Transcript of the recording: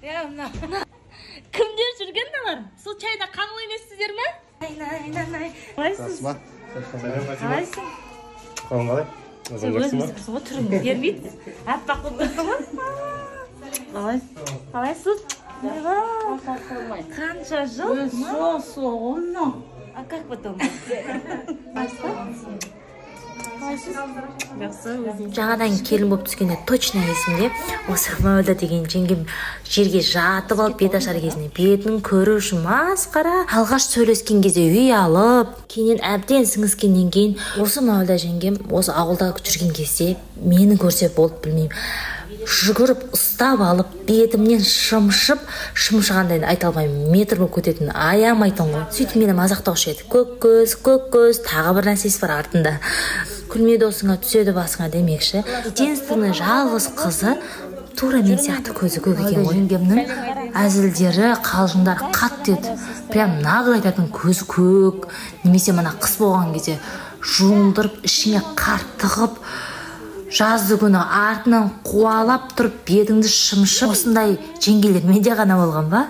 Иә, мына. Кімдер жүрген мыналар? Случайно қаңлы емессіздер ме? Қалайсыз? Қалайсың? Қалың қалай? Сен өзіміздікісің ғой, түрің бермейді. Аппақ болып тұрсың ғой. Қалайсыз? Қалайсыз? Қанша жыл? А как вы думаете? Қалайсыз? Жақсы, өзіңіз. Жаңадан келін болып түскенде, точно есімде, осы Мәуілда деген жеңгем жерге жатып алып, бет ашар кезінде бетін көру үшін масқара. Алғаш сөйлескен кезде ұялып, кейіннен әбден сіңіскеннен кейін осы Мәуілда жеңгем осы ауылда жүрген кезде мені көрсе болды, білмеймін, жүгіріп ұстап алып, бетімнен шымшып, шымшығанда енді айта алмаймын, метр болып кететін, аямайтын ғой. Сөйтіп мені мазақтаушы еді: көк көз, көк көз, тағы бір нәрсесі бар артында. Күлме досыңа, түседі басыңа демекші, единственный жалғыз қызы тура мен сияқты көзі көк екен ғой. Жеңгемнің әзілдері, қалжыңдары қатты еді, прям нагло айтатын: көзі көк немесе мына қыс болған кезде жуындырып, ішіңе қар тығып, жазды күні артынан қуалап тұрып, бетіңді шымшып. Осындай жеңгелер менде ғана болған ба?